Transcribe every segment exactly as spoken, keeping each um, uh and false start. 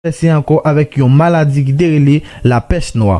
bouleverse ankò avèk yon maladi ki te rele lapès nwa.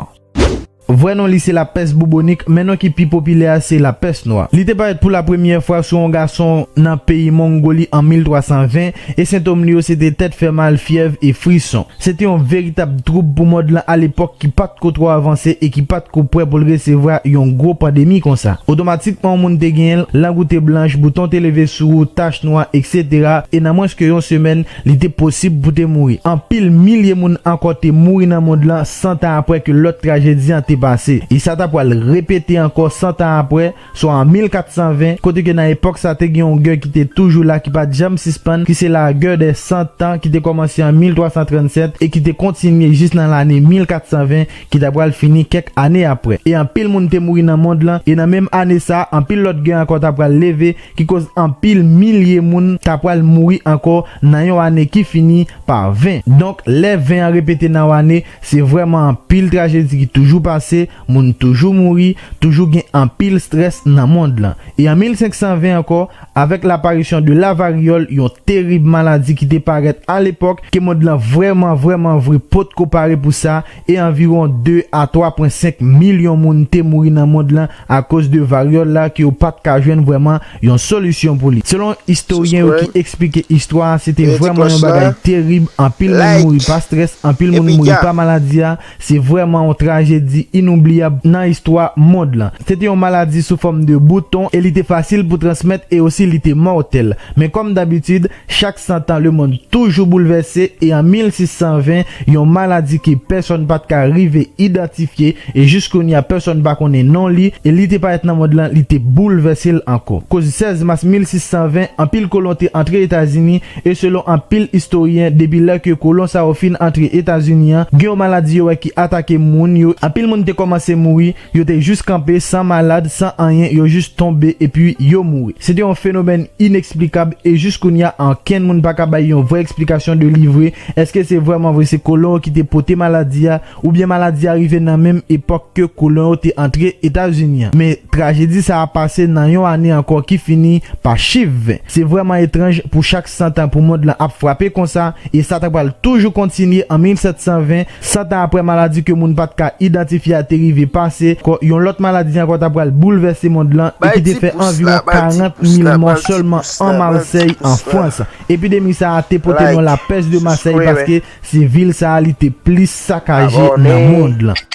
Vrè non li se lapès boubonik, men non ki pi popilè a se lapès nwa. Li te parèt pou lapremyè fwa sou yon gason nan peyi Mongoli an mil twa san ven, e sentòm li yo se te tèt fè mal, fyèv e frison. Se te yon veritab twoub pou mond lan alepòk ki pa t ko twò avanse e ki pa t ko prè pou l resevwa yon gwo pandemi konsa. Otomatikman, yon moun te genyen l, lang ou te blanch, bouton te leve sou ou, tach nwa, etsetera, e nan mwens ke yon semèn, li te posib pou te mouri. Anpil milye moun ankò te mouri nan mond lan san tan apre ke lòt trajedi an te pase. E sa ta pral repete ankò san tan apre, swa an mil kat san ven, kote ke nan epòk sa te gen yon gè ki te toujou la, ki pa t janm sispann, ki se la guerre des cent ans, ki te kòmanse an mil twa san trannsèt e ki te kontinye jis nan lane mil kat san ven, ki ta pral fini kèk ane apre. E anpil moun te mouri nan mond lan, e nan menm ane sa, anpil lòt gè ankò ta pral leve, ki koz anpil milye moun ta pral mouri ankò nan yon ane ki fini pa ven. Donk, lè ven an repete nan yon ane, se vrèman anpil trajedi ki toujou pase, moun toujou mouri, toujou gen anpil strès nan mond lan. E an mil senk san ven ankò, avèk laparisyon de la varyòl, yon terib maladi ki te parèt alepòk, ke mond lan vrèman, vrèman vre potko pare pou sa, e anviwon de a twa pwen senk milyon moun te mouri nan mond lan akoz de varyòl la ke yo pa t ka jwenn vrèman yon solisyon pou li. Selon istoryen yo ki eksplike istwa a, se te vrèman yon bagay terib, anpil moun mouri pa strès, anpil moun mouri pa maladi a, se vrèman yon trajedi inoubliyab nan istwa mond lan. Se te yon maladi sou fòm de bouton e li te fasil pou transmèt e osi li te mòtèl. Men kòm dabitid, chak san tan lemonn toujou boulvèse e an mil sis san ven, yon maladi ke pèsonn pa t ka rive idantifye e jis kounye a pèsonn pa konnen non li e li te parèt nan mond lan, li te boulvèse l ankò. Koz sèz mas mil sis san ven, anpil kolon te antre Etazini e selon anpil istoryen, depi lè ke kolon sa yo fin antre Etazini an, gen yon maladi yo wè ki atake moun yo, anpil moun te kòmanse mouri, yo te jis kanpe san malad, san anyen, yo jis tonbe epi yo mouri. Se te yon fenomèn ineksplikab e jis kounye a, ankenn moun pa ka bay yon vrè eksplikasyon de li vre. Èske se vrèman vre se kolon yo ki te pote maladi a, oubyen maladi a rive nan menm epòk ke kolon yo te antre Etazini an? Men trajedi sa a pase nan yon ane ankò ki fini pa chif ven. Se vrèman etranj pou chak san tan pou mond lan ap frape konsa, e sa ta pral toujou kontinye an mil sèt san ven, san tan apre maladi ke moun pa t ka idantifye a te rive pase, kò, yon lòt maladi ankò ta pral boulvèse mond lan e ki te fè anviwon karant mil mò sèlman an Masèy, an Frans. Epidemi sa a te pote non la pès de Masèy paske se vil sa a li te plis sakaje nan mond lan.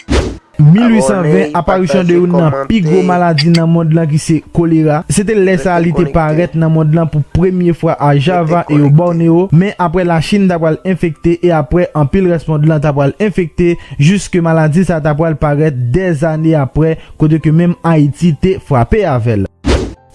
Mil uit san ven, aparisyon de youn nan pi gwo maladi nan mond lan ki se kolera. Se te lè sa a li te parèt nan mond lan pou premye fwa a Java e o Borneo, men apre Lachin ta pral enfekte e apre anpil rès mond lan ta pral enfekte, jiske maladi sa a ta pral parèt dèzane apre, kote ke menm Ayiti te frape avè l.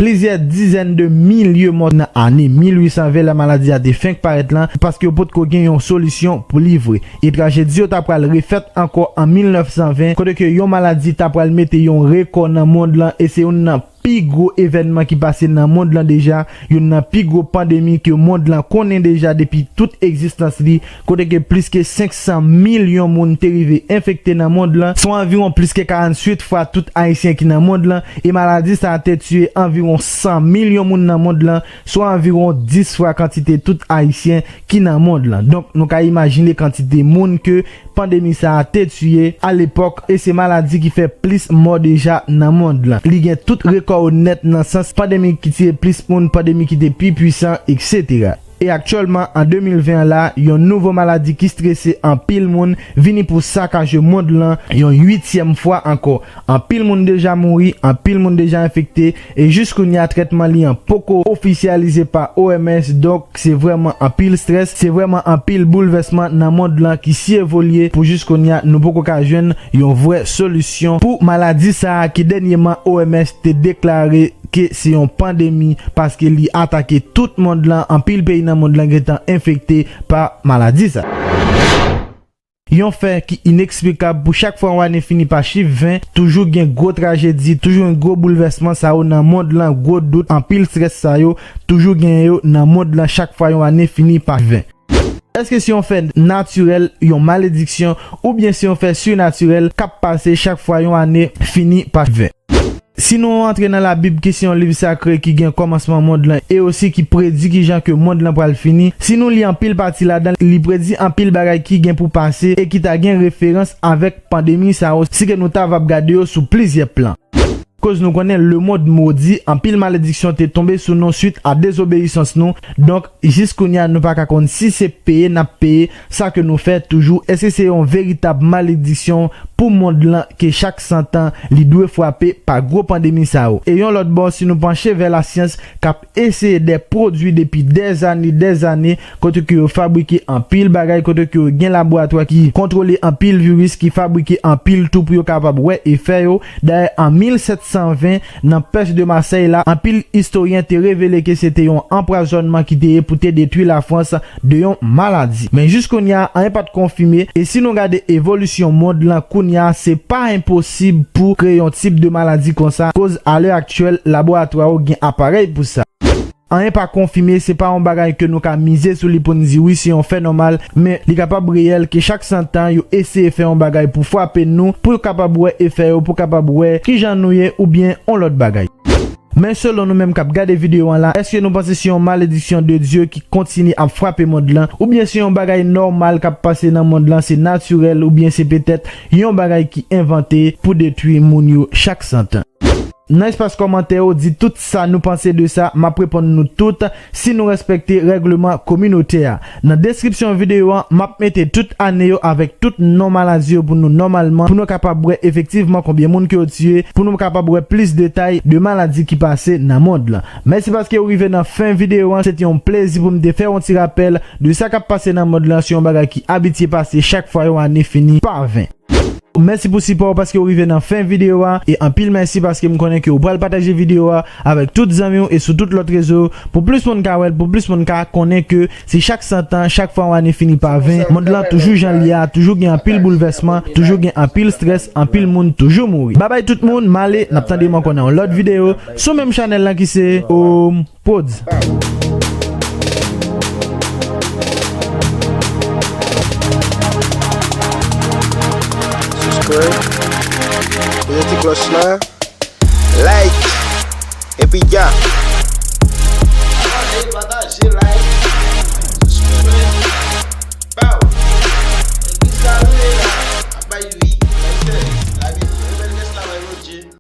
Plizyè dizèn de milye mò nan ane mil uit san ven lè maladi a te fenk parèt lan, paske yo potko gen yon solisyon pou li vre. E trajedi yo ta pral refèt ankò an mil nèf san ven, kote ke yon maladi ta pral mete yon rekò nan mond lan, e se youn nan pi gwo evènman ki pase nan mond lan deja, youn nan pi gwo pandemi ke mond lan konnen deja depi tout egzistans li, kote ke plis ke senk san milyon moun te rive enfekte nan mond lan, swa anviwon plis ke karanntuit fwa tout Ayisyen ki nan mond lan, e maladi sa a te tiye anviwon san milyon moun nan mond lan, swa anviwon dis fwa kantite tout Ayisyen ki nan mond lan. Donk, nou ka imajine kantite moun ke pandemi sa a te tiye alepòk, e se maladi ki fè plis mò deja nan mond lan. Li gen tout rekò yo nèt nan sans pandemi ki tiye plis moun, pandemi ki te pi pwisan, etsetera. E aktyèlman, an de mil ven an la, yon nouvo maladi ki strese anpil moun vini pou sakaje mond lan yon uityèm fwa ankò. Anpil moun deja mouri, anpil moun deja enfekte, e jis kounye a, trètman li an poko ofisyalize pa O M S, donk se vrèman anpil strès, se vrèman anpil boulvèsman nan mond lan ki si evolye pou jis kounye a, nou poko ka jwenn yon vrè solisyon pou maladi sa a ki dènyèman O M S te deklare ke se yon pandemi, paske li atake tout mond lan, anpil peyi nan mond lan gentan enfekte pa maladi sa. Yon fè ki ineksplikab, pou chak fwa yon ane fini pa chif ven, toujou gen gwo trajedi, toujou gen gwo boulvèsman sa yo nan mond lan, gwo dout, anpil strès sa yo, toujou gen yo nan mond lan chak fwa yon ane fini pa ven. Èske se yon fè natirèl, yon malediksyon, oubyen se yon fè sinatirèl k ap pase chak fwa yon ane fini pa ven? Si nou antre nan Labib ki se yon liv sakre ki gen kòmansman mond lan e osi ki predi kijan ke mond lan pral fini, si nou li anpil pati ladan, li predi anpil bagay ki gen pou pase e ki ta gen referans avèk pandemi sa yo si ke nou ta va ap gade yo sou plizyè plan. Koz nou konnen lemonn modi, anpil malediksyon te tonbe sou nou swit a dezobeyisans nou. Donk, jis kounye a nou pa ka konn si se peye n ap peye sa ke nou fè toujou. Èske se yon veritab malediksyon pou mond lan ke chak san tan li dwe frape pa gwo pandemi sa yo? E yon lòt bò, si nou panche vè lasyans k ap eseye dè pwodui depi dèzane, dèzane, kote ke yo fabrike anpil bagay, kote ke yo gen laboratwa ki kontwole anpil viris, ki fabrike anpil tou pou yo kapab wè efè yo. Dayè, an mil sèt san ven, nan pès de Masèy la, anpil istoryen te revele ke se te yon anpwazònman ki te ye pou te detwi Lafrans de yon maladi. Men jis kounye a, anyen pa t konfime, e si nou gade evolisyon mond lan kounye a, se pa enposib pou kreye yon tip de maladi konsa, koz a lè aktyèl, laboratwa yo gen aparèy pou sa. Anyen pa konfime, se pa yon bagay ke nou ka mize sou li pou n di wi, se yon fè nòmal, men li kapab reyèl ke chak san tan yo eseye fè yon bagay pou frape nou, pou yo kapab wè efè yo, pou kapab wè kijan nou ye, oubyen yon lòt bagay. Men selon nou menm k ap gade videyo an la, èske nou panse se yon malediksyon de Dye ki kontinye ap frape mond lan, oubyen se yon bagay nòmal k ap pase nan mond lan, se natirèl, oubyen se petèt yon bagay ki envante pou detwi moun yo chak san tan? Nan espas kòmantè yo, di tout sa nou panse de sa, m ap reponn nou tout si nou respekte règleman kominotè a. Nan deskripsyon videyo an, m ap mete tout ane yo avèk tout non maladi yo pou nou nòmalman, pou nou kapab wè efektivman konbyen moun ke yo tiye, pou nou kapab wè plis detay de maladi ki pase nan mond lan. Mèsi paske w rive nan fen videyo an, se te yon plezi pou m te fè yon ti rapèl de sa k ap pase nan mond lan, se yon bagay ki abitye pase chak fwa yon ane fini pa ven. Mèsi pou sipò w paske w rive nan fen videyo a, e anpil mèsi paske m konnen ke w pral pataje videyo a avèk tout zanmi w e sou tout lòt rezo, pou plis moun ka wè l, pou plis moun ka konnen ke se chak san tan, chak fwa yon ane fini pa ven, mond lan toujou jan l ye a, toujou gen anpil boulvèsman, toujou gen anpil strès, anpil moun toujou mouri. Babay tout moun, m ale, n ap tande m ankò nan yon lòt videyo sou menm chanèl lan ki se Home Prodz. Subscribe. Peze ti klòch la. Like. Epi ya. Pataje, pataje, like.